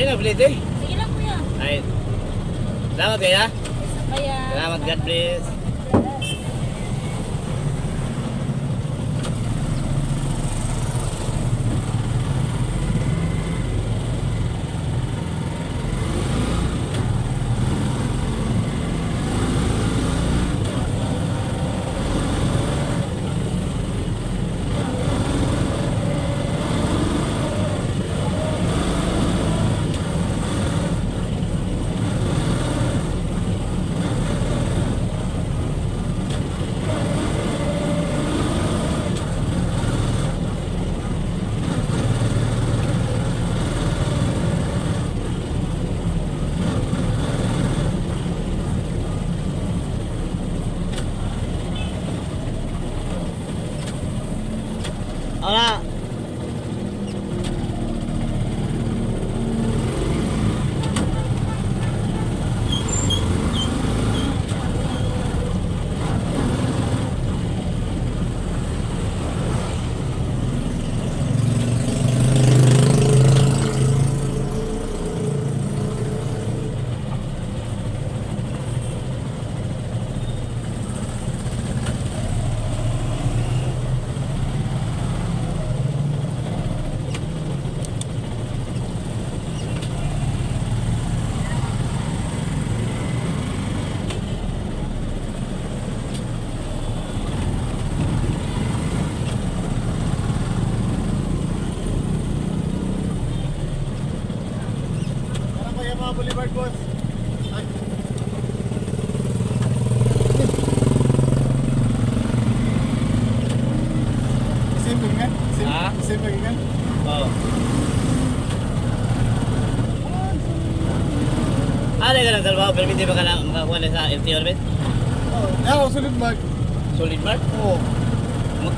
Ay, nabiliti. Sige lang, kuya. Ay. Salamat kaya. Kaya. Salamat, God bless. Hola. Tara kuya, mga Boulevard boss. Ay. Simple nga. Simple, Ha? simple nga. Oh. Ah, ka ng trabaho, pero hindi ba ka na makakuha na sa LTO orbit? Oh, yeah, solid mark. Solid mark? Oh.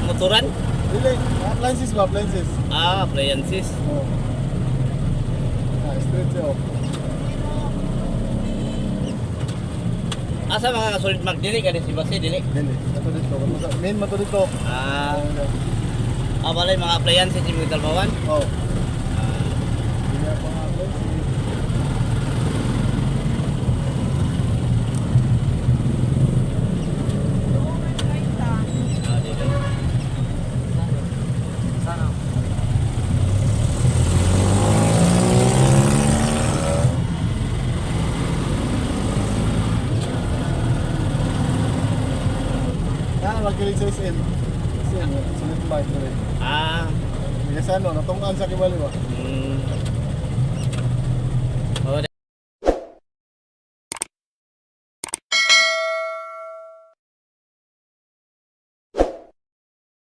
Motoran? Dili, appliances ba? Appliances. Ah, appliances. Oh. Ah, straight siya. Oh. Asa mga solid mark dili ka si Basi dili. Dili, ato dito. Main man to dito. Ah, Oh. ah wala yung mga appliances yung mga trabawan. Oh. Dili pa nga appliances. Ah, dili. Ah, magkilig sa SM. SM, solid mark dili. Ah, Kasi ano, natungan sa kibali ba? mm.